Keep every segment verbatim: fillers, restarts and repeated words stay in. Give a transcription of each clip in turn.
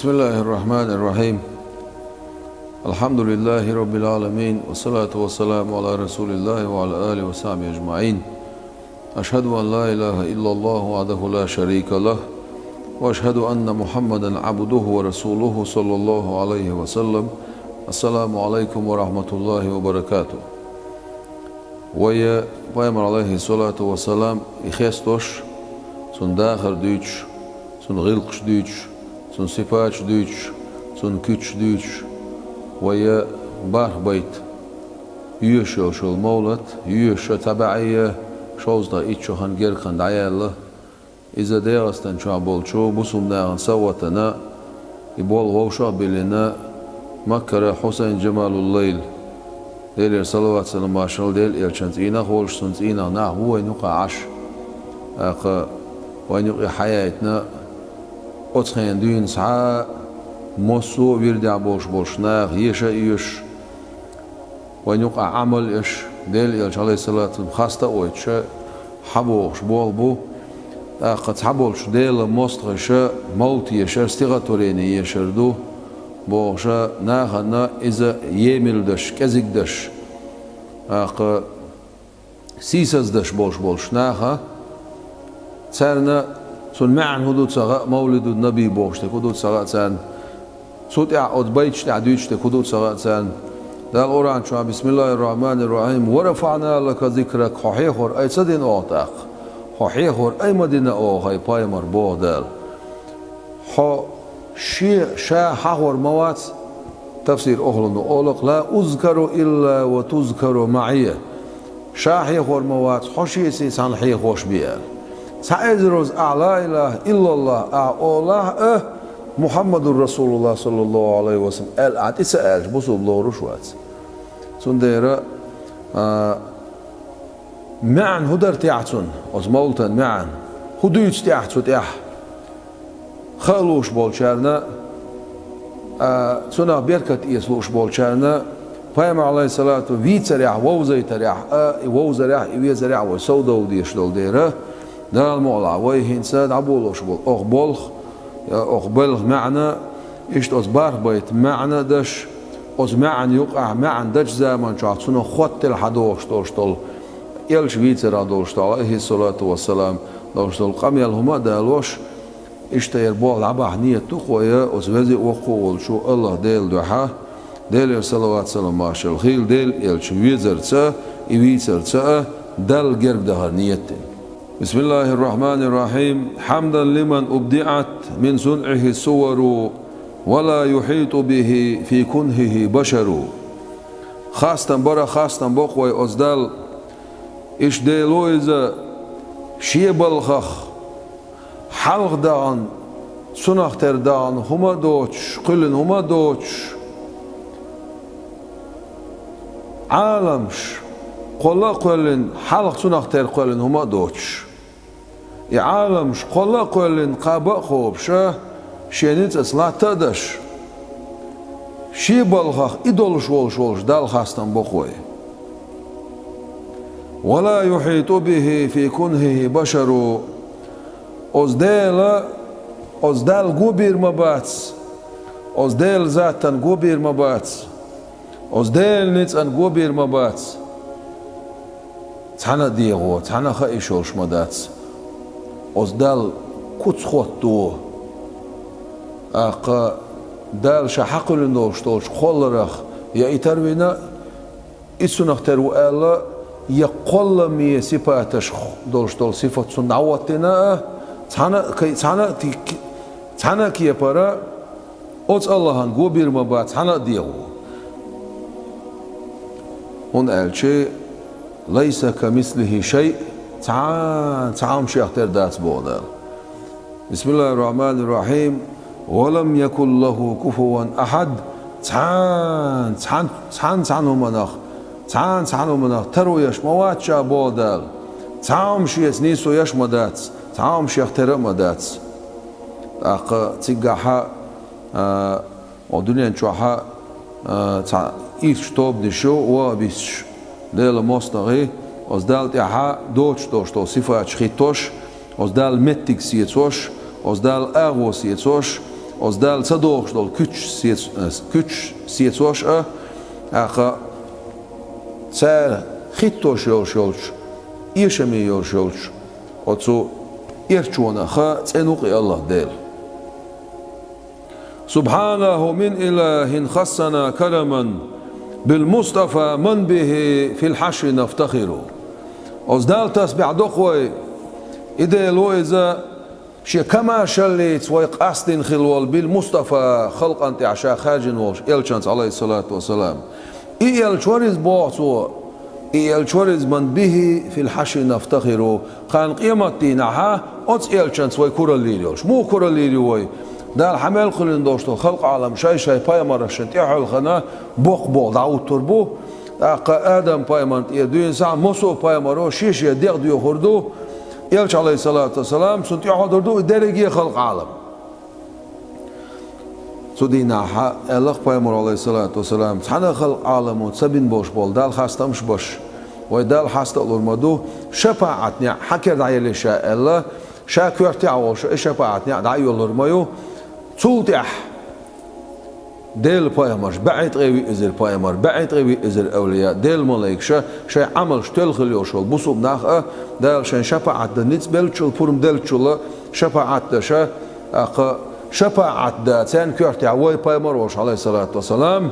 بسم الله الرحمن الرحيم. الحمد لله رب العالمين، والصلاة والسلام على رسول الله وعلى آله وصحبه أجمعين. أشهد أن لا إله إلا الله وحده لا شريك له، وأشهد أن محمدا عبده ورسوله صلى الله عليه وسلم. السلام عليكم ورحمة الله وبركاته. Вай Пайхамар, алейхиссалату вассалам, и хестош, цун дахар дуьйцуш, цун гӀиллакхаш дуьйцуш, цун сипаташ дуьйцуш, цун куьцаш дуьйцуш, вай бархӀ байт йоьшуш йолуш йолу мовлад, йоьшуш цхьа бӀе шовзткъе итт шо хан гергахана дӀаяьлла. Иза ДегӀастан чохь болчу бусулба нахана сов а ватана, и болх вовшах а биллина, Маккара Хьусайн Джамалуллайл, Делера салават-салам маршалла Делан элчан цӀийнах а волуш, цуьнан цӀийнах нах бу вайна юкъахь Ӏаш. ТӀаккха вайна юкъе хьаяйтина, оцу хенан дуьйна схьа а массо а вирдехь болуш болчу наха еша а йоьшуш, вайна юкъахь Ӏамал а еш, Делан элча, алейхиссалату вассалам, хаста а войтуш, хьабохуш болх бу. ТӀаккха цхьаболчу Делан мостагӀаша мовлад ешар, стихотворени ешар ду, бохуша, нахана иза емал деш, кӀезиг деш, тӀаккха сийсаздеш болуш болчу наха, царна цунна маьӀна хӀун ду ца хаьа, мовлидун наби бохуш дерг хӀун ду ца хаьа царна, цу тӀехь оцу байташ тӀехь дуьйцуш дерг хӀун ду ца хаьа царна. Дала Къуръан чохь: «Бисмиллахир-рахманир-рахим. Ва рафаъна лака зикрак». Хьо хьехор ай ца дина оха тӀаккха? Хьо хьехор ай ма дина оха, хӀай пайхамар, боху Дала. Хьо шен ша хьахор ма вац, тафсир охлуна олакх: «Ла узкару илла ва тузкару маӀия». Ша хьехор ма вац, хьо шеца цхьаьна хьехош бен аьлла. Цхьа эзар роза ахь ла илаха иллаллах ахь олахь а, Мухьаммадур Расулуллах саллаллаху Ӏалайхи ва саллам аьлла ахь тӀе ца аьлча, бусулба лоруш вац. Цундела, а, маьӀна хӀун дара тӀехь цунна, оцу мовлатан маьӀна? ХӀун дуьйцу тӀехь цу тӀехь? Хаа лууш болчарна, а, цунах беркат эца лууш болчарна, пайхамар, алейхиссалату, вийцарехь, вовзайтарехь, а, и вовзарехь, и везарехь вай совдовла дезаш долу дела, Дала мукъалахь, вай хӀинца дӀаболош болу оха болх, я оха белхан маьӀна, иштта оцу бархӀ байтан маьӀна а даш, оцу маьӀна юкъахь, маьӀна дечу заман чохь цунах хоттал хьадохуш долуш долу, элча вийцарехь долуш долу, алейхиссалату вассалам, долуш долу къамел хӀума а далош, иштта яра болх дӀабахьа нийят ду-кх вай оцу веза а воккха а волчу АллахӀ Делан дуьхьа, Делера салават-салам маршалла хуьлда Делан элча везарца а, и вийцарца а Далла герга дахар нийят дина. بسم الله الرحمن الرحيم. حمدا لمن أبدعت من صنعه الصور، ولا يحيط به في كنهه بشر. Хастам бара, хастам бо-кх вай оцу Далла. Иштта Дела ву иза, шен балхах хьалха дахана, цунах тера дахана хӀума а доцуш, кхоьллина хӀума а доцуш, Ӏаламаш кхолла а кхоьллина, хьалха цунах тера кхоьллина хӀума а доцуш. И Ӏаламаш кхолла а кхоьллина, кхаба а кхобуш, шен ницкъаца латта а даш, шен балхах и долуш волуш волчу Далла хастам бо-кх вай. ولا يحيط به في كنهه بشر. Оцу Дела, оцу Далла го бийр ма бац, оцу Делан затан го бийр ма бац, оцу Делан ницкъан го бийр ма бац. Цхьана а дегӀо, цхьана а хаийш йолуш ма дац. Оцу Далла куц хоттадо. ТӀаккха Дала Ша хьакхоьллина долуш долчу кхолларах я и тарвина, и Цунах тера ву аьлла, я кхолламе сипаташ долуш долу сифат цунна дӀахӀоттийна а, цхьана а кхе-, цхьана а ти-, цхьана а кепара оцу АллахӀан го бийр ма бац цхьана а дегӀо. ХӀунда аьлча, «Лайса камислихи шай», цхьа, цхьа хӀума Шех тера дац боху Дала. بسم الله الرحمن الرحيم. ولم يكن له كفوا أحد. Цхьана, цхьана, цхьана, цхьана хӀуманах, цхьана, цхьана хӀуманах таро еш ма вац Ша боху Дала. Цхьа хӀума Шеца нийсо еш а ма дац, цхьа хӀума Шех тера а ма дац. ТӀаккха цигахьа, а, Оха дуьнен чохьа, а, цхьа ирчу тобанаш ю, вахӀабисташ, Делан мостагӀий, оцу Далла тӀехьа доцуш долуш долу сифаташ хӀиттош, оцу Далла меттиг сецош, оцу Далла агӀо сецош, Оцу Дала ца дохуш долу куьчаш сецо-, куьчаш сецош а, тӀаккха цара хӀиттош йолуш йолчу, эшаме йолуш йолчу оцу эрчонах цӀена ву-кх и АллахӀ Дела. «Субхьанаху мин илахӀин хассана караман, бил Мустафа ман бихӀи фил хьашри нафтахиру». Оцу Далла тасбихь до-кх вай, и Дела ву иза, Шен камашаллица вай къастийна хилла волу бил Мустафа, халкъана тӀехь ша хаьржина волуш элчанца, Ӏалайхиссалату вассалам. И элча вара иза, боху цо, и элча вара иза, ман бихӀи фил хьашри нафтахиру, кхана къематдийнахьа оцу элчанца вай куралла йийр йолуш. Муха куралла йийр ю вай? Дала хьан мел кхоьллина долуш долу халкъ-Ӏалам шай-шай пайхамаршна тӀехьа хьоьлхана боккха болу дӀахӀуттур бу. ТӀаккха Адам-пайхамарна тӀера дуьйна схьа, массо а пайхамаро шен-шен дегӀ доьхур ду, элча, Ӏалайхиссалату вассалам, цунна тӀехьа хьоьдур ду и дерриге а халкъ-Ӏалам. Цу дийнахьа аьлла-кх пайхамаро, Ӏалайхиссалату вассалам, цхьана а халкъ-Ӏаламо ца бина болуш болу Далла хастамаш беш, вай Далла хаста а лур ма ду, шапаӀат неӀ хьан кара дӀаелла ша аьлла, ша коьртехь а волуш и шапаӀат неӀ дӀа а йоллур ма ю. Цул тӀаьхьа Делан пайхамарш, бӀе ткъе виъ эзар пайхамар, бӀе ткъе виъ эзар авлия, Делан малайкаша, шайн Ӏамалш тоьлла хилла йолуш йолу бусулба нах а, Дала шайн шапаӀат дан ницкъ беллачул, пурба деллачул шапаӀат деш а, тӀаккха шапаӀат дан царна коьртехь вай пайхамар а волуш, Ӏалайхиссалату вассалам,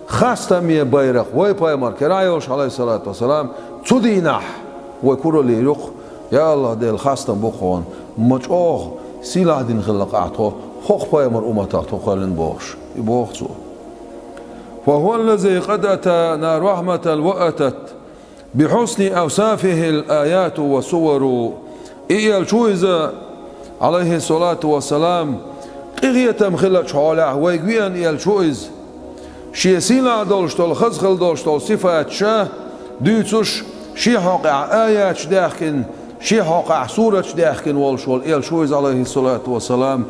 хастаме байракх вай пайхамар керахь а йолуш, Ӏалайхиссалату вассалам, цу дийнахь вай куралла йийр ю-кх, я АллахӀ Дела, хастам бу-кх хьуна, ма чӀогӀа сийлахь дина хилла-кх ахь тхо, хӀокху пайхамар умматах тхо кхоьллина бохуш. И боху цо. «Фа хӀува ллази къад атана рахьматан ва атат би хьусни авсафихӀил аяту ва сувару». И элча ву иза, Ӏалайхиссалату вассалам, къинхетам хиллачу хьолехь вайга веана элча ву иза. Шен сийлахь долуш долу, хаза хила долуш долу сифаташ а дуьйцуш, шен хьокъехь аяташ даьхкина, шен хьокъехь сураташ даьхкина волуш волу элча ву иза, Ӏалайхиссалату вассалам.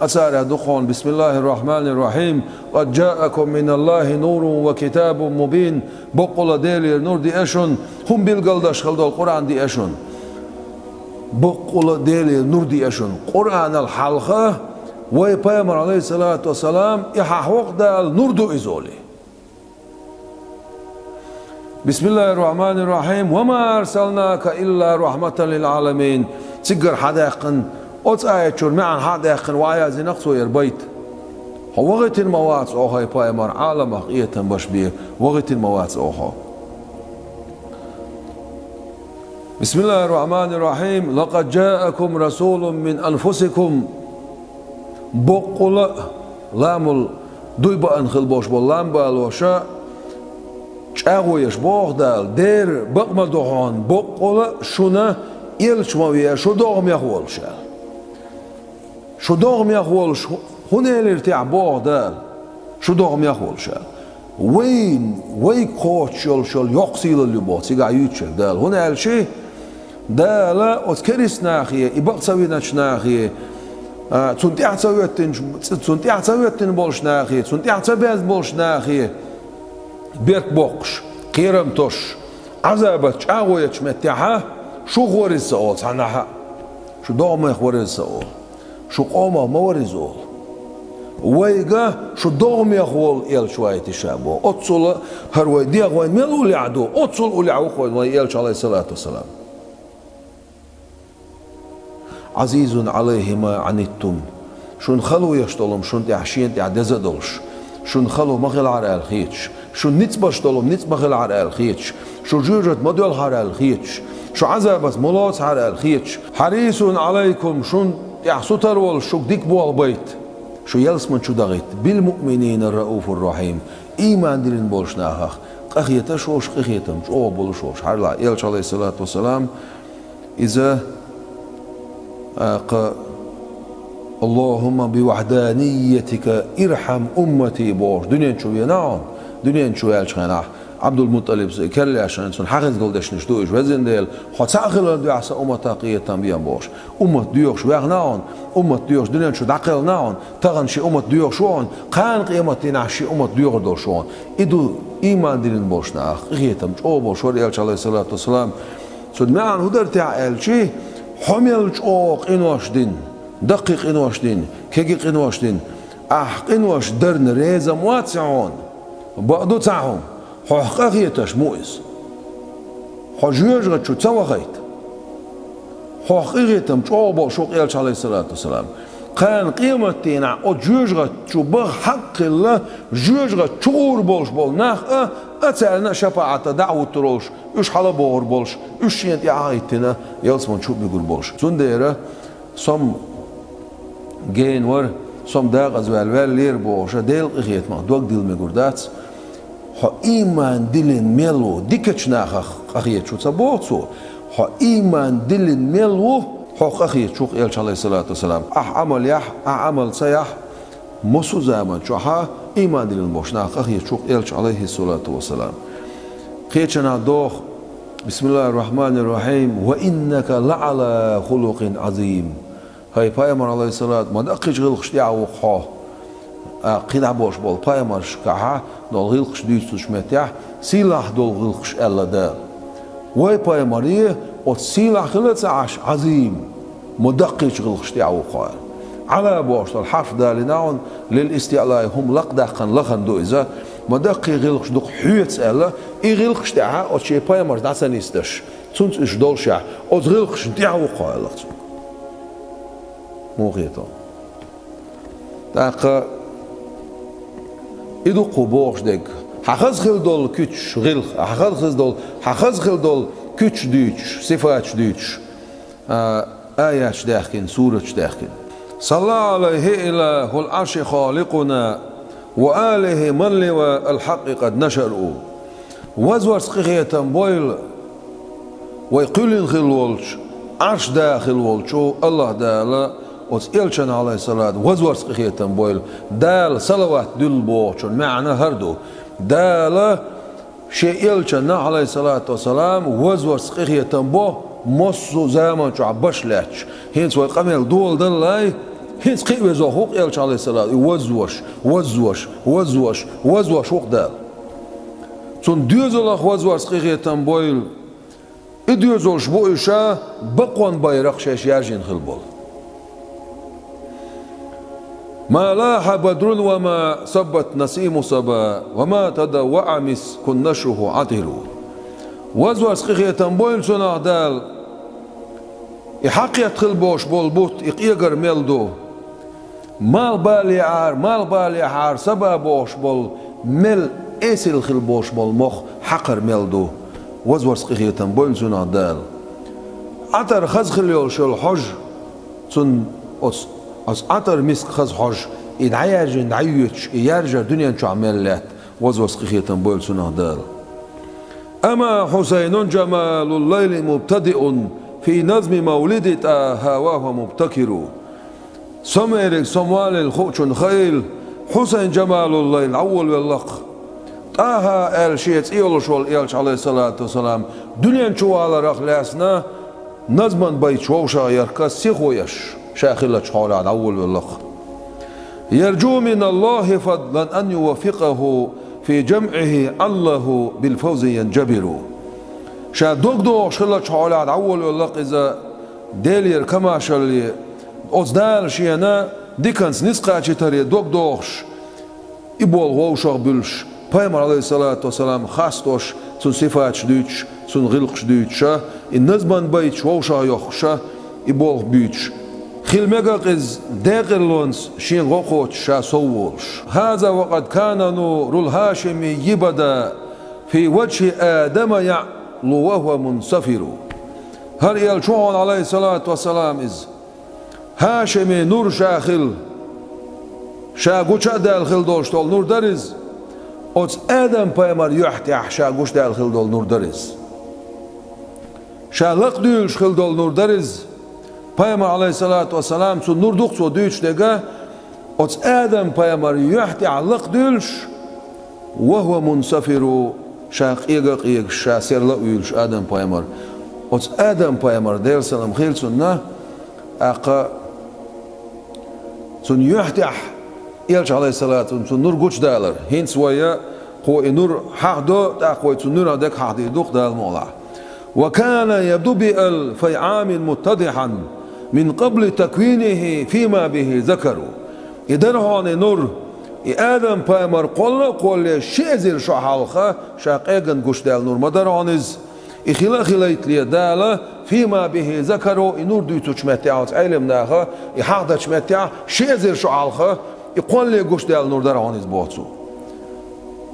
Царех ду-кх хьуна: «Бисмиллахир-рахманир-рахим. Къад джаакум миналлахи нурун ва китабун мубин». Баккъала Делера нур деа шуна, хӀума билгалдеш хила долу Къуръан деа шуна. Баккъала Делера нур деа шуна. Къуръанал хьалха вай пайхамар, Ӏалайхиссалату вассалам, и хьан хьокъехь Дала нур ду иза олий. «Бисмиллахир-рахманир-рахим. Ва ма арсалнака илла рахьматан лил-Ӏаламин». Цигара хьан даьккхина, оцу аят чуьра маьӀна хьан даьккхина, вай яздина-кх цо яра байт. Хьо вахийтина ма вац оха, хӀай пайхамар, Ӏаламах къинхетам беш бен вахийтина ма вац оха. «Бисмиллахир-рахманир-рахим. Лакъад джаакум расулун мин анфусикум». Баккъала а, ламул дуй баъан хила болуш болу лам балоша, чӀагӀо еш боху Дала, дера бакъ ма ду хьуна, баккъала а шуна элча ма веа, шу догӀмех волуш аьлла. Шу догӀмех волуш хӀу-, хӀунда элира техьа боху Дала? Шу догӀмех волуш аьлла. Вайн, вайга кхочуш йолуш йолу йоккха сийлалла ю боху цигахь юьйцуш ерг Дала. ХӀунда аьлча Дала оцу керист нахе, и бакъ ца виначу нахе, а, цунна тӀаьхьа ца хӀоьттинчу, ц-, цунна тӀаьхьа ца хӀоьттина болуш нахе, цунна тӀаьхьа ца безна болуш нахе, берк боккхуш, кхерам тосуш, Ӏазабаца чӀагӀо ечу меттехьа, шух вара иза ца олу цхьаннахьа, шу догӀмех вара иза ца олу. Шу къомах ма вара иза олу. Вайга шу догӀмех волу элча ваийти ша боху. Оццула хӀара вай дегӀ вайн мел уллехь ду, оццул уллехь ву-кх вайн вайн элча, Ӏалайхиссалату вассалам. «Ӏазизун Ӏалайхи ма Ӏаниттум». Шуна хало еш долу-м шуна тӀехь, шена тӀехь деза а долуш. Шуна хало ма хилахьара аьлла хеташ. Шуна ницкъ беш долу-м ницкъ ма хилахьара аьлла хеташ. Шу жуьжат ма доьлхьара аьлла хеташ. Шу Ӏазабаца ма лоцахьара аьлла хеташ. «Хьарисун Ӏалайкум», шуна тӀехь сутара волуш шуьга дика болх байта. Шу ялсамани чу дахийта. «Билмуъминина рауфур рахьим». Ийман диллина болуш нахах къахеташ волуш, къинхетам чӀогӀа болуш волуш. Хьарла элча, Ӏалайхиссалату вассалам, иза, а, кха, «Аллахумма бивахьданиятика ирхьам уммати» бохуш, дуьнен чу вена хьуна, дуьнен чу ваьллачу хенахь, Ӏабдул-МутӀалиб керла яшна цунна хьан хезгал дешнаш ду уьш, везан Дела, хьо цхьаъ хиларна дуьхьа сан умматах къинхетам бе бохуш. Уммат доьхуш ваьхна хьуна, уммат доьхуш дуьнен чу дӀакхелхина хьуна, тахана шен уммат доьхуш ву хьуна, кхана къематдийнахь шен уммат доьхур долуш ву хьуна. И ду ийман диллина болуш нах, къинхетам чӀогӀа болуш вара элча, Ӏалайхиссалату вассалам. Цуьнан маьӀна хӀун дара техьа аьлчи, хьо мел чӀогӀа къинош дина, даккхий къинош дина, кегий къинош дина, Ахь къинош дарна реза ма вац хьуна, бакъду цхьа хӀума, хьох къахеташ ма ву иза. Хьо жоьжахати чу ца вахийта. Хьох къахетам чӀогӀа болуш ву-кх Элча, Ӏалайхиссалату вассалам. Кхана къематдийнахь оцу жоьжахати чу баха хьакъ хилла, жоьжахати чу гӀур болуш болу нах а, а царна а шапаӀатан дӀа а хӀуттур волуш, уьш хьалабохур болуш, уьш шена тӀаьхьа а хӀиттина, ялсамани чу а буьгур болуш. Цундела со-м гена вара, со-м декъаза ваьлла ваьллера бохуш, Делан къинхетамах дог дилла мегар дац. Хьо ийман диллина мел ву, дикачу нахах къахеташ ву ца боху цо, хьо ийман диллина мел ву, хьох къахеташ ву-кх Элча, Ӏалайхиссалату вассалам. Ахь Ӏамал яхь, ахь Ӏамал ца яхь, массо а заман чохь а ийман диллина болчу нахах къахеташ ву-кх Элча, Ӏалайхиссалату вассалам. Кхечанхьа доху: «Бисмиллахир-рахманир-рахим, ва иннака лаӀала хулукъин Ӏазим». ХӀай пайхамар, Ӏалайхиссалат, ма даккхийчу гӀиллакхаш тӀехь ву-кх хьо. А, кхидӀа болуш болу пайхамаршкахьа долу гӀиллакхаш дуьйцучу меттехь, сийлахь долу гӀиллакхаш аьлла Дала. Вай пайхамаре, оцу сийлахь хила а ца Ӏаш, Ӏазим, ма даккхийчу гӀиллакхаш тӀехь ву-кх хьо аьлла. Ӏала бохуш долу хьарф далийна хьуна, лил истиълаи, хӀума лакхадаккхана лахана ду иза, ма даккхий гӀиллакхаш ду-кх хьоьца аьлла, и гӀиллакхаш тӀехьа оцу шен пайхамарш дӀа ца нисдеш, цуьнца уьш долушехь, оцу гӀиллакхашна тӀехь ву-кх хьо аьлла-кх цо. Муха хета? ТӀаккха и ду-кх бохуш дерг. Хьан хаза хила долу куьчаш гӀиллакх-, хьан хаза хила долу, хьан хаза хила долу куьчаш дуьйцуш, сифаташ дуьйцуш, а, аяташ даьхкина, сураташ даьхкина. Салла Ӏалайхи илахул Ӏарши халикъуна, ва алихи ман ливаал хьакъи къад нашару. Вазварца къинхетам бойла вай кхоьллина хилла волчу, Ӏарш да хилла волчу АллахӀ Дала оцу Элчанна, Ӏалайхиссалат, вазварца къинхетам бойла. Дала салават дуьллу бохучун маьӀна хӀара ду. Дала шен Элчанна, Ӏалайхиссалату вассалам, вазварца къинхетам бо, массо а заман чохь баш лаьтташ. ХӀинца вай къамел доладаллай, хӀинца кхин а везох ву-кх Элча, Ӏалайхиссалат, и вазвош, вазвош, вазвош, вазвош ву-кх Дала. Цунна доьзалах вазварца къинхетам бойла. И доьзалш бу уьш а бакъонан байракх шаьш яьржина хила болу. Ма лаха бадрун ва ма саббат насиму саба, ва ма тадавваа мискун нашруху Ӏатиру. Вазварца къинхетам бойла цунах Дала. И хьакхетта хила болуш болу бутт, и къегар мел ду. Малхбалехьара, малхбалехьара саба бохуш болу мел эсала хила болуш болу мох хьакхар мел ду. Вазварца къинхетам бойла цунах Дала. Ӏатар хаза хила йолуш йолу хьожа, цунна оцу, оцу Ӏатар миска хаза хьожа, и дӀаяьржина дӀайоьдуш, и яьржар дуьнен чохь мел лаьтта. Вазварца къинхетам бойла цунах Дала. Ама Хьусайнун жамалул лайли мубтадиун, фи назми мавлиди ТӀаха ва хӀуа мубтакиру. Со ма ерриг, со ма валийла хуучунна хаийла, Хьусайн жамалул лайл дӀаволавелла-кх. ТӀаха аьлла шен цӀе йолуш волу Элча, Ӏалайхиссалату вассалам, дуьнен чу валарах лаьцна, назман байташ вовшах ярка сихо еш, ша хиллачу хьолехь дӀаволавелла-кх. Яржу миналлахи фадлан ан юваффикъаху фи жамъихи Ӏаллаху бил фавзи янжабиру. Ша дог дохуш хиллачу хьолехь дӀаволавелла-кх иза, Делера камашалле, оцу Дала шена диканца нисхъачийтаре дог дохуш, и болу вовшах буьллуш, пайхамар, Ӏалайхиссалату вассалам, хас дош, цуьнан сифаташ дуьйцуш, цуьнан гӀиллакхаш дуьйцуш а, и назман байташ вовшах йохкуш а, и болх буьйцуш. Хила мега-кх иза декъалонца шен гӀо кхочуш ша сов волуш. Хаза ва къад кана нурул хӀашимийи бада, фи ваджхӀи Адама яӀлу ва хӀуа мунсафиру. ХӀара Элча ву хьуна, Ӏалайхиссалату вассалам, иза. ХӀашимий нур ша хилла. Ша гуча а даьлла хила долуш долу нур дара иза. Оцу Адам-пайхамар юьхь тӀехь ша гучадаьлла хила долу нур дара иза. Ша лакхдуьйлуш хила долу нур дара иза. Пайхамар, Ӏалайхиссалату вассалам, цу нур ду-кх цо дуьйцуш дерг, оцу Адам-пайхамар юьхь тӀехь лакхдуьйлуш, ва хӀуа мунсафиру, ша къега а къегаш, ша серла а вуьйлуш Адам-пайхамар. Оцу Адам-пайхамар, Делан салам хила цунна, тӀаккха цунна юьхь тӀехь Элча, Ӏалайхиссалату, цунна нур гучудалар. ХӀинца вай кхо и нур хьахдо, тӀаккха вай цу нуьрах дерг хьахдийр ду-кх Дала мукъалахь. Ва кана ядубиал файъамин муттадихьан мин къабли таквинихи фима бихи закару. И дара хьона и нур, и Адам-пайхамар кхолла а кхоллале ши эзар шо хьалха ша къеган гуш даьлла нур ма дара хьона иза. И хила а хилийтале Дала, فيما به ذكروا, и нур дуьйцучу меттехь оцу Ӏелам наха и хьахадечу меттехь, ши эзар шо хьалха и кхоллале гуш даьлла нур дара хьона иза боху цо.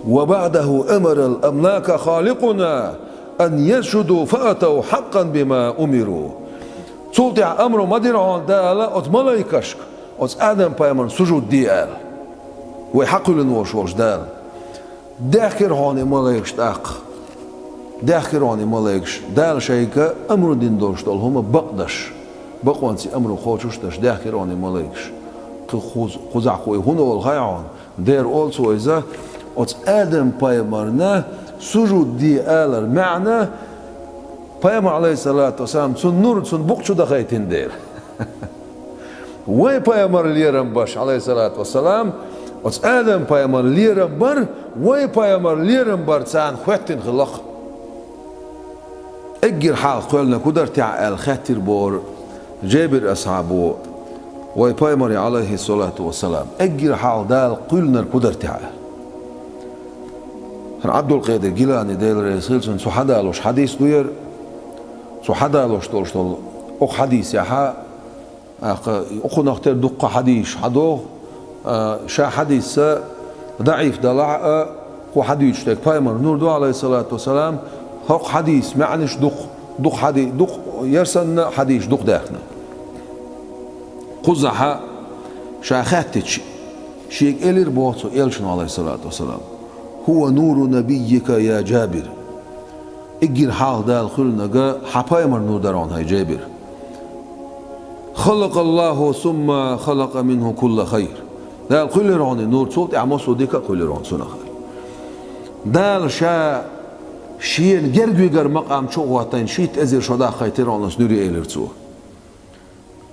وبعده أمر الأملاك خالقنا أن يسجدوا فأتوا حقا بما أمروا. Цул тӀаьхьа амру ма дира хьона Дала оцу малайкашка оцу Адам-пайхамарна сужуд де аьлла. Вай хьакхоьллина волуш волчу Дала. Даьхкира хьона и малайкаш тӀаккха. Даьхкира хьона и малайкаш. Дала шайга амру дина долуш долу хӀума бакъдеш. Бакъонца и амру кхочуш а деш, даьхкира хьона и малайкаш. Кху-, кхуза-, кхузахь кху и хӀун олу хаьа хьона? Дера олу цо иза, оцу Адам-пайхамарна сужуд де алар маьӀна, пайхамар, Ӏалайхиссалату вассалам, цунна нур, цунна букъ чу дахийтина дела. Вай пайхамар лерам беш, Ӏалайхиссалату вассалам, оцу Адам-пайхамар лерам бар, вай пайхамар лерам бар царна хӀоьттина хилла-кх. Эггара хьалха кхоьллинарг хӀун дара техьа аьлла хаьттира боху Джабир асхьабо вай пайхамаре, Ӏалайхиссалату вассалам. Эггара хьалха Дала кхоьллинарг хӀун дара техьа аьлла. ХӀара Ӏабдулкъадир Гилани, Дела реза хила цунна, цо хьадалош хьадис ду яра. Цо хьадалош долуш долу окху хьадисехьа, тӀаккха, укхунах тера дуккха хьадисаш хьадоху, а, ша хьадисца даӀиф далахь а, кху хьадуьйцуш дерг пайхамар нур ду, Ӏалайхиссалату вассалам, хӀокху хьадисца маьӀнаш дукха, дукха хьади-, дукха, яра санна хьадисаш дукха даьхна. Кхузахьа ша хаьттича, шега элира боху цо элчано, Ӏалайхиссалату вассалам: «هو نور نبيك يا جابر». Эггара хьалха Дала кхоьллинарг хьан пайхамар нур дара хьуна, хӀай Джабир. «خلق الله ثم خلق منه كل خير». Дала кхоьллира хьуна и нур, цул тӀаьхьа массо а дика а кхоьллира хьуна цунах. Дала ша шена герга вигар макъам чу а хӀоттайна, шийтта эзар шо даккхийтира хьуна оцу нуьре, элира цо.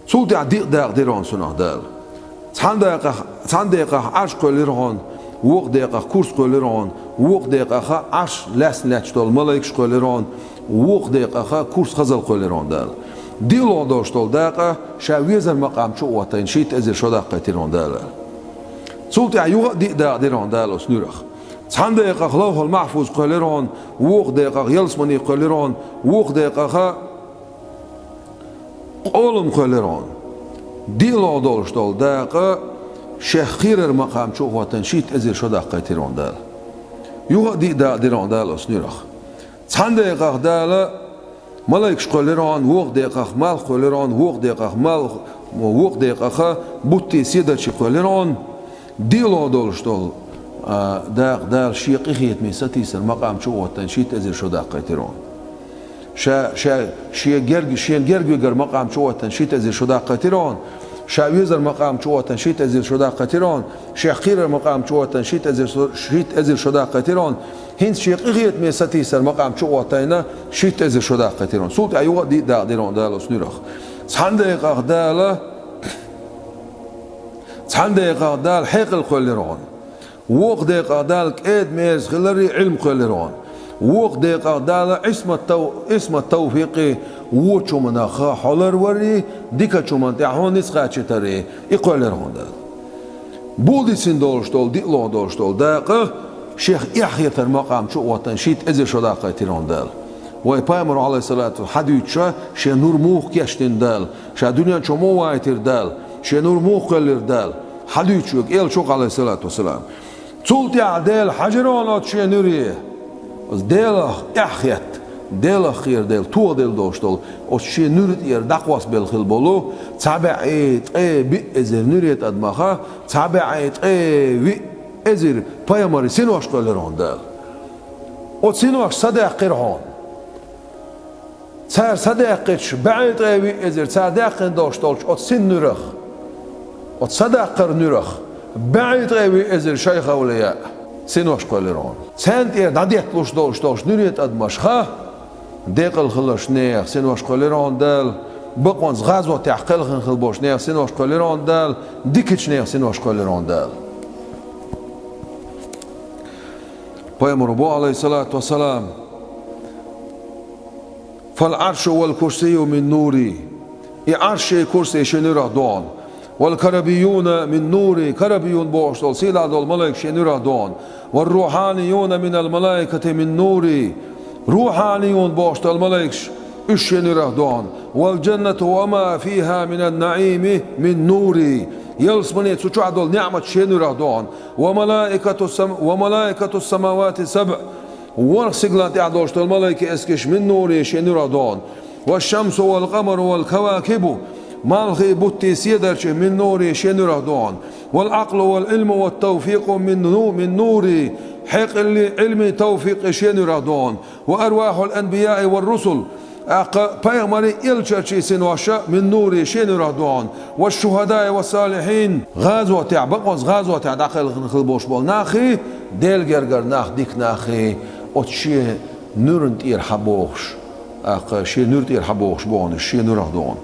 Цул тӀаьхьа диъ дакъа дира хьуна цунах Дала. Цхьана декъах, цхьана декъах Ӏарш кхоьллира хьуна, вукху декъах курс кхоьллира хьуна, вукху декъаха Ӏарш лаьцна лаьтташ долу малайкаш кхоьллира хьуна, вукху декъаха курс хазал кхоьллира хьуна Дала. ДиълагӀа долуш долу дакъа ша везар макъам чу а хӀоттайна, шийтта эзар шо даккхийтира хьуна Дала. Цул тӀаьхьа юха а диъ дакъа дира хьуна Дала оцу нуьрах. Цхьана декъах Лавхьул-Махьфуз кхоьллира хьуна, вукху декъах ялсамани кхоьллира хьуна, вукху декъаха къолам кхоьллира хьуна. ДиълагӀа долуш долу дакъа шех кхерар макъам чу а хӀоттайна, шийтта эзар шо даккхийтира хьуна Дала. Юха а диъ дакъа дира хьуна Дала оцу нуьрах. Цхьана декъах Дала малайкаш кхоьллира хьуна, вукху декъах малх кхоьллира хьуна, вукху декъах малх, вукху декъаха бутти седарчий кхоьллира хьуна. ДиълагӀа долуш долу, а, дакъа Дала шен къинхетаме сатийсар макъам чу а хӀоттайна, шийтта эзар шо даккхийтира хьуна. Ша, ша, шен герг-, шена герга вигар макъам чу а хӀоттайна, шийтта эзар шо даккхийтира хьуна. Ша везар макъам чу а хӀоттайна, шийтта эзар шо даккхийтира хьуна. Шех кхерар макъам чу а хӀоттайна, шийтта эзар шо, шийтта эзар шо даккхийтира хьуна. ХӀинца шен къинхетаме сатийсар макъам чу а хӀоттайна, шийтта эзар шо даккхийтира хьуна. Цул тӀаьхьа юха а диъ дакъа дира хьуна Дала оцу нуьрах. Цхьана декъах Дала Цхьана декъах Дала хьекъал кхоьллира хьуна. Вукху декъах Дала кӀеда-мерза хиларе Ӏилма кхоьллира хьуна. Вукху декъах Дала Ӏисмат тав-, Ӏисмат, тавфикъе вочу хӀуманах хьо ларваре, дикачу хӀуманна тӀехь хьуна ницкъ кхачийтаре, и кхоьллира хьуна Дала. Бул дисина долуш долу, диълагӀа долуш долу дакъа шех эхь хетар макъам чу а хӀоттайна, шийтта эзар шо даккхийтира хьуна Дала. Вай пайхамаро, Ӏалайхиссалату, хьадуьйцуша шен нур муха кечдина Дала, ша дуьнен чу муха вайтира Дала, шен нур муха кхоьллира Дала, хьадуьйцуш верг элча ву-кх, Ӏалайхиссалату вассалам. Цул тӀаьхьа Дела хьажира хьуна оцу шен нуьре. Делах эхь хетта, Делах кхера, Дела тоха делла долуш долу оцу шен нуьра тӀера дӀакхоссабелла хилла болу цхьа бӀе ткъе биъ эзар нуьре тӀадамаха, цхьа бӀе ткъе виъ эзар пайхамарийн синош кхоьллира хьуна Дала. Оцу синош садаьккхира хьуна. Цара садаьккхича, бӀе ткъе виъ эзар цара даьккхина долуш долчу оцу син нуьрах, оцу садаккхар нуьрах, бӀе ткъе виъ эзар шайх-авлияъ синош кхоьллира хьуна. Царна тӀера дӀадетталуш долуш долчу нуьре тӀадамашха, декъала хиллачу нехан синош кхоьллира хьуна Дала, бакъонца гӀазотехь кхелхина хилла болчу нехан синош кхоьллира хьуна Дала, дикачу нехан синош кхоьллира хьуна Дала. Пайхамаро боху, Ӏалайхиссалату вассалам: «فالعرش والكرسي من نوري». И Ӏарш а, курси а шен нуьрах ду хьуна. والكربيون من نوري, карабиюн бохуш долу сийлахь долу малайкаш шен нуьрах догӀу. والروحانيون من الملائكة من نوري, рухьанийюн бохуш долу малайкаш уьш шен нуьрах догӀу. والجنة وما فيها من النعيم من نوري, ялсамани, цу чохь долу неӀмат шен нуьрах догӀу. وملائكة السم-, وملائكة السماوات السبع, ворхӀ сигалан тӀехь долуш долу малайкийн эскарш من نوري, шен нуьрах догӀу. والشمس والقمر والكواكب, малхий, буттий, седарчий من نوري, шен нуьрах догӀу. والعقل والعلم والتوفيق من نو-, من نوري, хьекъаллий, Ӏилмий, тавфикъий шен нуьрах догӀу. وأرواح الأنبياء والرسل, тӀаккха пайхамарийн, элчанийн синош من نوري, шен нуьрах догӀу. والشهداء والصالحين, гӀазотехь, бакъонца гӀазотехь дӀакхелхина хилла болуш болу нахий, Делан гергара нах, дика нахий, оцу шен нуьран тӀера хьабогӀуш, тӀаккха шен нуьра тӀера хьабогӀуш богӀу уьш, шен нуьрах догӀу.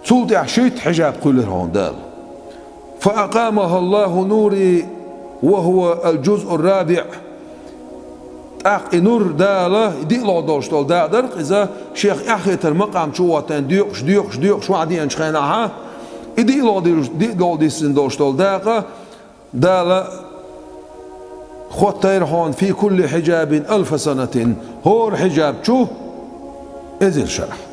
Цул тӀаьхьа шийтта хьижаб кхоьллира хьуна Дала. فأقامها الله نوري وهو الجزء الرابع. ТӀаккха и нур Дала, и диълагӀа долуш долу дакъа дара-кх иза, шех эхь хетар макъам чу а хӀоттийна, доькъуш, доькъуш, доькъуш ваьӀ деанчу хенахь, и диълагӀа дилуш, диълагӀа дисина долуш долу дакъа Дала хӀоттийра хьуна في كل حجاب ألف سنة, хӀора хьижаб чу эзар шарахь.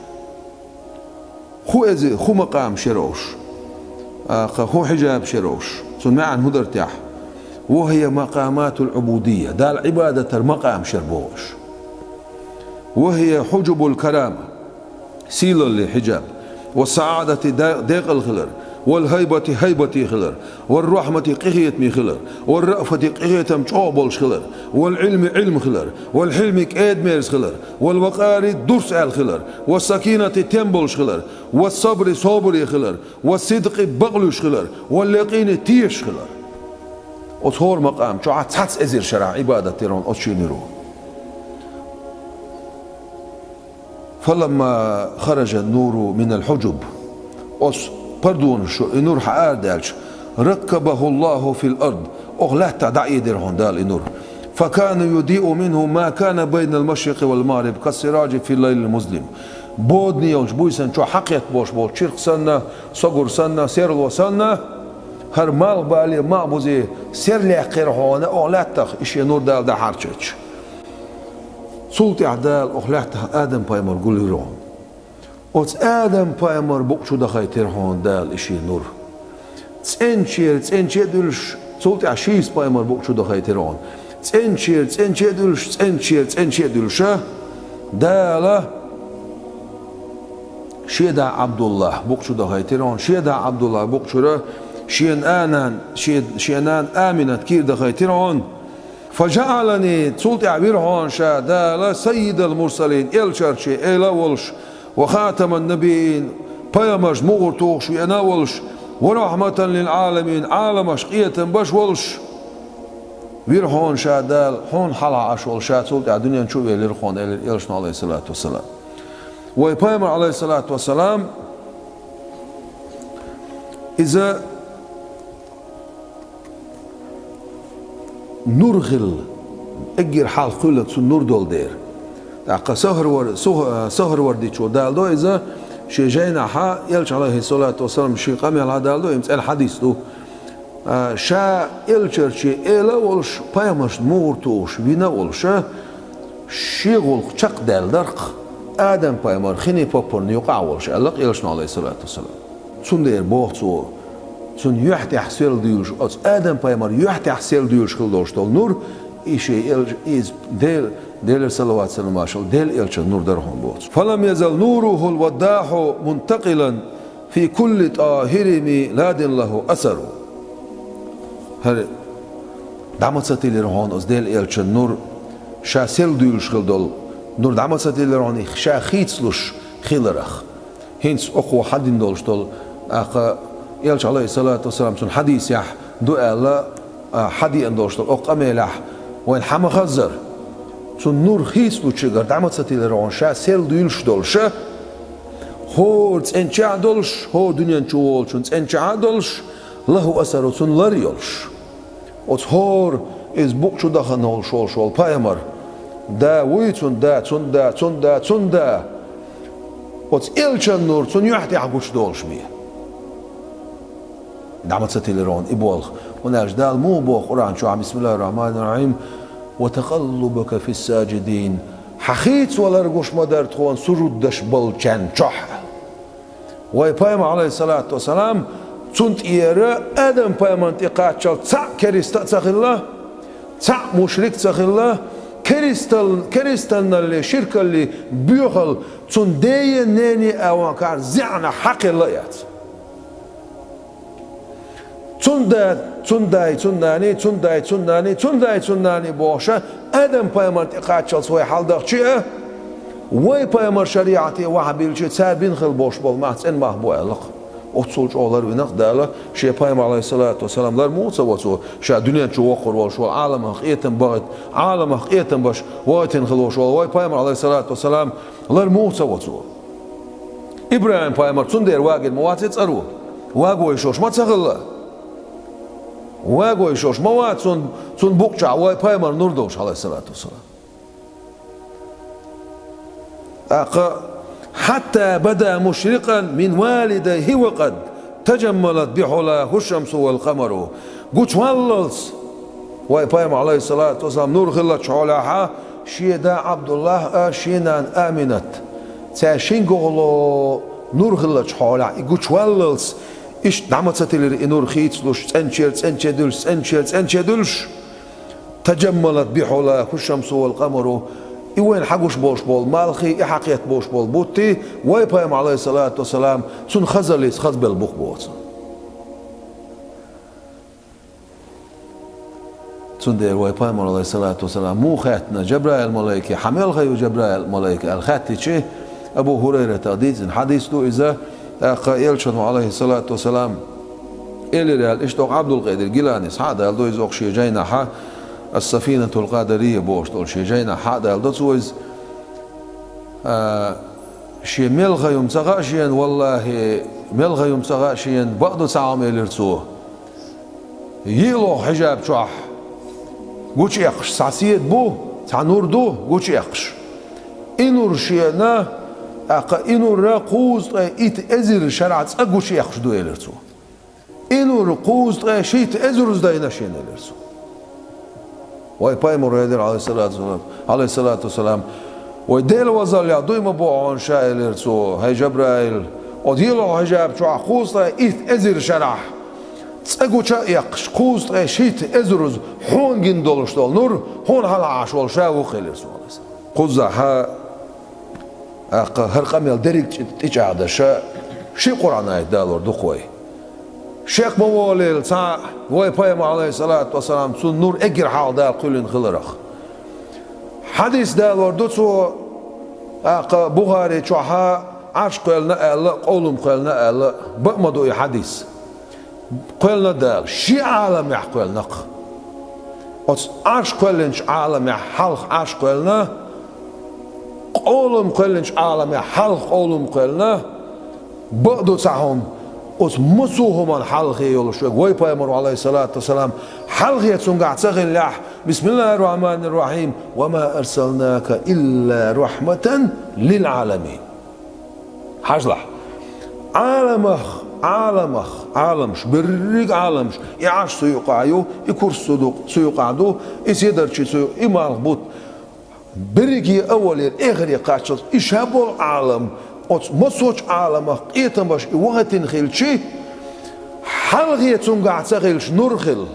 ХӀун эзар, хӀун макъамаш яра уьш? ТӀаккха хӀун хьижабаш яра уьш? Цуьнан маьӀна хӀун дара техьа? وهي مقامات العبودية, Далла Ӏибадат дара макъамаш яра боху уьш. وهي حجب الكرامة, сийлаллин хьижаб. والسعادة, де-, декъала хилар. والهيبة, хӀайбате хилар. والرحمة, къинхетаме хилар. والرأفة, къинхетам чӀогӀа болуш хилар. والعلم, Ӏилма хилар. والحلم, кӀеда-мерза хилар. والوقار, дурс аьлла хилар. والسكينة, тем болуш хилар. والصبر, собаре хилар. والصدق, бакълуьйш хилар. واليقين, тешаш хилар. Оцу хӀора макъам чохь цхьацца эзар шарахь Ӏибадат дира хьуна оцу шен нуьро. فلما خرج النور من الحجب, оцу пардонаш чу и нур хьаара даьлча, ركبه الله في الأرض, оха лаьттах дӀаэдира хьуна Дала и нур. فكان يضيء منه ما كان بين المشرق والمغرب كالسراج في الليل المظلم. Бодане йолчу буьйсанна чохь хьакхетта болуш болчу чиркх санна, согур санна, серло санна, хӀара малхбале, малхбузе серлаьккхира хьуна оха лаьттах и шен нур Дала дӀахьарчийча. Цул тӀаьхьа Дала оха лаьттах Адам-пайхамар гулйира хьуна. Оцу Адам-пайхамар букъ чу дахийтира хьуна Дала и шен нур. ЦӀеначера цӀеначе а дуьллуш, цул тӀаьхьа Шиса-пайхамар букъ чу дахийтира хьуна. ЦӀеначера цӀеначе а дуьллуш, цӀеначера цӀеначе а дуьллуша, Дала шен да Ӏабдуллахь букъ чу дахийтира хьуна. Шен да Ӏабдуллахь букъ чуьра шен а нана, шен, шен нана Аминат кийра дахийтира хьуна. فجعلني, цул тӀаьхьа вира хьуна ша Дала سيد المرسلين, элчанийн эла а волуш, وخاتم النبيين, пайхамаршна мухӀар тухуш веана а волуш, ورحمة للعالمين, Ӏаламашна къинхетам беш а волуш, вира хьуна ша Дала, хьуна хьалха Ӏаш волу ша цул тӀаьхьа дуьнен чу а велира хьуна, элира элчано, عليه الصلاة والسلام. Вай пайхамар, عليه الصلاة والسلام, иза нур хилла, эггара хьалха кхоьллина цуьнан нур долу дела. ТӀаккха Сухьрвар-, Сух-, Сухьрвардичо даладо иза, шен жайнахьа, элча, عليه الصلاة والسلام, шен къамелехь даладо, и цӀена хьадис ду. А, ша элчанийн эла а волуш, пайхамаршна мухӀар тухуш вина а волуша, шен гӀуллакх чекхдаьлла дара-кх Адам-пайхамар хинин поппарна юкъахь а волуш, аьлла-кх элчано, عليه الصلاة والسلام. Цундела боху цо, цуьнан юьхь тӀехь сел дуьйлуш, оцу Адам-пайхамаран юьхь тӀехь сел дуьйлуш хилла долуш долу нур, и шен элча-, иза Дела, Делера салават-салам хуьлда, Делан элчанан нур дара хьуна боху цо. فلم يزل نوره الوضاح منتقلا في كل طاهر ميلاد له أثر. ХӀара дӀа ма ца тиллира хьуна оцу Делан элчанан нур, ша сел дуьйлуш хилла долу нур дӀа ма ца тиллира хьуна, ша хийцалуш хиларх. ХӀинца окхо хьадина долуш долу, тӀаккха элча, عليه الصلاة والسلام, цуьнан хьадисехь ду аьлла, а, хьадеана долуш долу окху къамелехь вайна хьан ма хаззара. Цуьнан нур хийцалучуьнгара дӀа ма ца тиллира хьуна, ша сел дуьйлуш долуша, хӀора цӀеначохь а долуш, хӀора дуьнен чу волчун цӀеначохь а долуш, له أثر, цуьнан лар а йолуш. Оцу хӀора иза букъ чу дахана волуш волуш волу пайхамар, да вуй цуьнан да, цуьнан да, цуьнан да, цуьнан да. Оцу элчанан нур цуьнан юьхь тӀехь гучудолуш бен. ДӀа ма ца тиллира хьуна и болх. ХӀунда аьлча Дала муха боху Къуръан чохь: «Бисмиллахир-рахманир-рахим, ва такъаллубака фис-саджидин». Хьан хийцавалар гуш ма дара тхуна сужуд деш болчарна чохь. Вай пайхамар, алейхиссалату вассалам, цунна тӀера Адам-пайхамарна тӀе кхаччалц цхьаъ кериста а ца хилла, цхьаъ мушрик а ца хилла, керистал-, керистаналле, ширкалле боьхалла цунна дене, нене а ван кара зӀенна хьакхелла а яц. Цунна да, цунна дай, цунна нани, цунна дай, цунна нани, цунна дай, цунна нани бохуша, Адам-пайхамарна тӀе кхаччалц вай хьалдахча а, вай пайхамар шариӀате вахьа билча, цара бина хила болуш болу мах цӀена мах бу аьлла-кх. Оццул чӀогӀа ларвина-кх Дала шен пайхамар, алейхиссалату вассалам, лар муха ца во цо, ша дуьнен чу воккхур волуш волу Ӏаламах къетам бахийта, Ӏаламах къетам беш вахийтина хила волуш волу вай пайхамар, алейхиссалату вассалам, лар муха ца во цо. ИбрахӀим-пайхамар цундела вагийна ма вац и цӀаро. Ваго йиш йолуш ма ца хилла. Ваго йиш йолуш ма вац цунна, цунна букъа чохь вай пайхамар нур долуш, алейхиссалату вассалам. ТӀаккха: «Хьатта бада мушрикъан мин валидайхи ва къад таджаммалат бихьулаху шамсу вал къамару». Гучуваллалц вай пайхамар, алейхиссалату вассалам, нур хиллачу хьолехьа, шен да Абдуллах а, шен нана Аминат, цара шин гохло нур хиллачу хьолехь, и гучуваллалц, иштта дӀа ма ца тиллира и нур хийцалуш, цӀеначера цӀеначе дуьллуш, цӀеначера цӀеначе дуьллуш. «Таджаммалат бихьулаху шамсу вал къамару». И вайна хьагуш болуш болу малхий, и хьакхетта болуш болу буттий, вай пайхамар, алейхиссалату вассалам, цунна хазаллица хазбелла бу-кх боху цо. Цундела вай пайхамар, алейхиссалату вассалам, муха хаьттина Джабраил-малайке: «Хьан мел хан ю, Джабраил-малайк?» аьлла хаьттича, Абу Хурайрата дийцина хьадис ду иза, тӀаккха элчано, алейхиссалату вассалам, элира аьлла, иштта окху Абдулкъадир Гиланис хьа а даладо иза окху шен жайнахьа, «Ас-Сафинатул Къадария» бохуш долу шен жайнахьа хьа а даладо цо иза. А, шен мел хан ю-м ца хаьа шена, валлахӀи, мел хан ю-м ца хаьа шена, бакъду цхьа хӀума, элира цо. ЙиълагӀа хьижаб чохь гучуэккхаш цхьа седа бу, цхьа нур ду гучуэккхаш. И нур шена, тӀаккха и нур кхузткъе итт эзар шарахь цкъа гучуэккхаш ду, элира цо. И нур кхузткъе шийтта эзарза дайна шена, элира цо. Вай пайхамар элира, алейхиссалату вассалам, алейхиссалату вассалам: «Вай Делан вазаллех дуй ма боху хьуна ша», элира цо, хӀай Джабраил, оцу йиълагӀа хьижаб чохь кхузткъе итт эзар шарахь цкъа гуча а эккхаш, кхузткъе шийтта эзарза хьуна гина долуш долу нур хьуна хьалха Ӏаш волу ша ву-кх, элира цо. Кхузахьа, тӀаккха хӀара къамел дерриг тӀе-, тӀечӀагӀдаша, ши Къуръан аят далор ду-кх вай. Шек ма волийла цхьа вай пайхамар, алейхиссалату вассалам, цунна нур эггара хьалха Дала кхоьллина хиларх. Хьадис далор ду цо, тӀаккха Бухари чохьа Ӏарш кхоьллина аьлла, къовлам кхоьллина аьлла, бакъ ма ду и хьадис. Кхоьллина Дала, ши Ӏаламехь кхоьллина-кх. Оцу Ӏарш кхоьллинчу Ӏаламехь хьалха Ӏарш кхоьллина, къовлам кхоьллинчу Ӏаламехь хьалха къовлам кхоьллина, бакъ ду цхьа хӀума, оцу массо а хӀуманна хьалхе йолуш верг вай пайхамар ву, алейхиссалату вассалам, хьалхе цуьнгахь ца хиллехь, бисмиллахир-рахманир-рахим, ва ма арсалнака илла рахматан лил-Ӏаламин. Хьажалахь. Ӏаламах, Ӏаламах, Ӏаламаш, берриг Ӏаламаш, и Ӏарш цу юкъахь ю, и курс цу ду-, цу юкъахь ду, и седарчий цу ю-, и малх бутт. Берриге а валийра эхаре кхаччалц, и ша болу Ӏалам, оцу массочу Ӏаламах къетамаш и вахийтина хилчи, хьалхе цуьнгахь ца хилча нур хилла.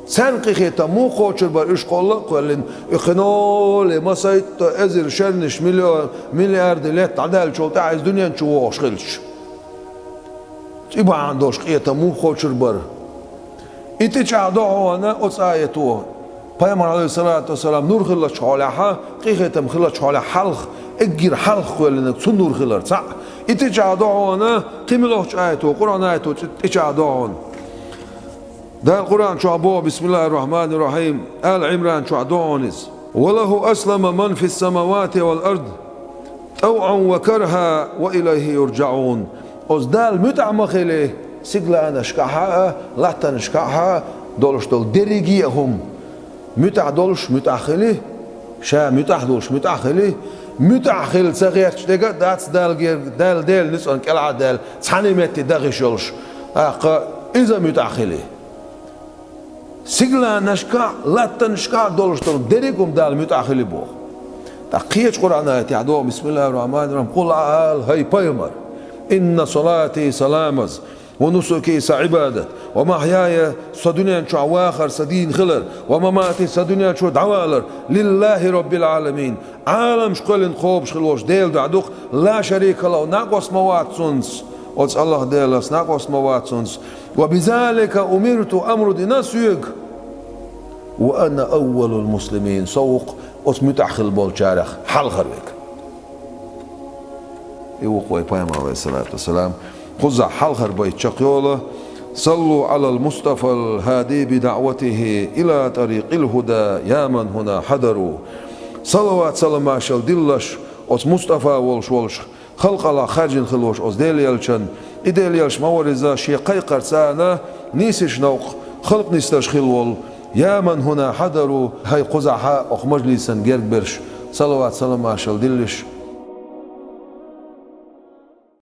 Царна къинхетам муха кхочур бара, уьш кхолла а кхоьллина, и кхино а ле, масийтта эзар шернаш, миллион, миллиарди летта дӀадаьллачул тӀаьхьа иза дуьнен чу вогӀуш хилча? И бахьана долуш къетам муха кхочур бара? И тӀечӀагӀдо хьуна оцу аято. Пайхамар, алейхиссалату вассалам, нур хиллачу хьолехьа, къинхетам хиллачу хьолехь хьалха, эггара хьалха кхоьллинарг цу нур хилар цхьаъ. И тӀечӀагӀдо хьуна кхин муьлххачу аято, Къуръан аято тӀечӀагӀдо хьуна. Дала Къуръан чохь боху, бисмиллахир-рахманир-рахим, Ала Ӏимран чохь ду хьуна иза: «Ва лаху аслама ман фис-самавати вал ард, тавъан ва карха, ва илайхи юрджаӀун». Оцу Далла муьтӀахь ма хили, сигаланашкахьа а, латтанашкахьа а долуш долу дерриге а хӀума. МуьтӀахь долуш муьтӀахь хили, ша муьтӀахь долуш муьтӀахь хили, муьтӀахь хила ца гӀерташ дерг а дац Далла гер-, Далла Делан ницкъан кӀелхьа а даьлла, цхьана метте даха йиш йолуш. ТӀаккха Иза муьтӀахь хили. Сигаланашкахь, латтанашкахь долуш долу дерриг а хӀума Далла муьтӀахь хили боху. ТӀаккха кхечу Къуръан аятехь догӀу: «Бисмиллахир-рахманир-рахим. Къул», ала, хӀай пайхамар: «Инна салати», сан ламаз, «ва нусуки», сан Ӏибадат, «ва махьяя», сан дуьнен чохь вахар, сан дийна хилар, «ва мамати», сан дуьнен чу дӀавалар, «лиллахи роббил Ӏаламин», Ӏаламаш кхоьллина кхобуш хила волчу Делан дуьхьа ду-кх, «ла шарика лаху», накъост ма вац цуьнца, оцу Аллах Делаца накъост ма вац цуьнца, «ва бизалика умирту», амру дина соьга, «ва ана аввалул муслимин», со ву-кх оцу муьтӀахь хила болчарех хьалхара верг. И ву-кх вай пайхамар, алейхиссалату вассалам. Кхузахь хьалхара байт чекхйолу: «Саллу Ӏалал Мустафал хӀади би даъватихи ила тӀарикъил хӀуда, я ман хӀуна хьадару». Салават-саламашал диллалаш оцу Мустафа волуш волчу, халкъалахь хаьржина хила волуш оцу Делан элчан, и Делан элча ма вара иза, шен кхайкхарца нийсачу новкъа халкъ нисдеш хила волу, «я ман хӀуна хьадару», хӀай кхузахь окху мажлисан герга берш, салават-саламашал диллалаш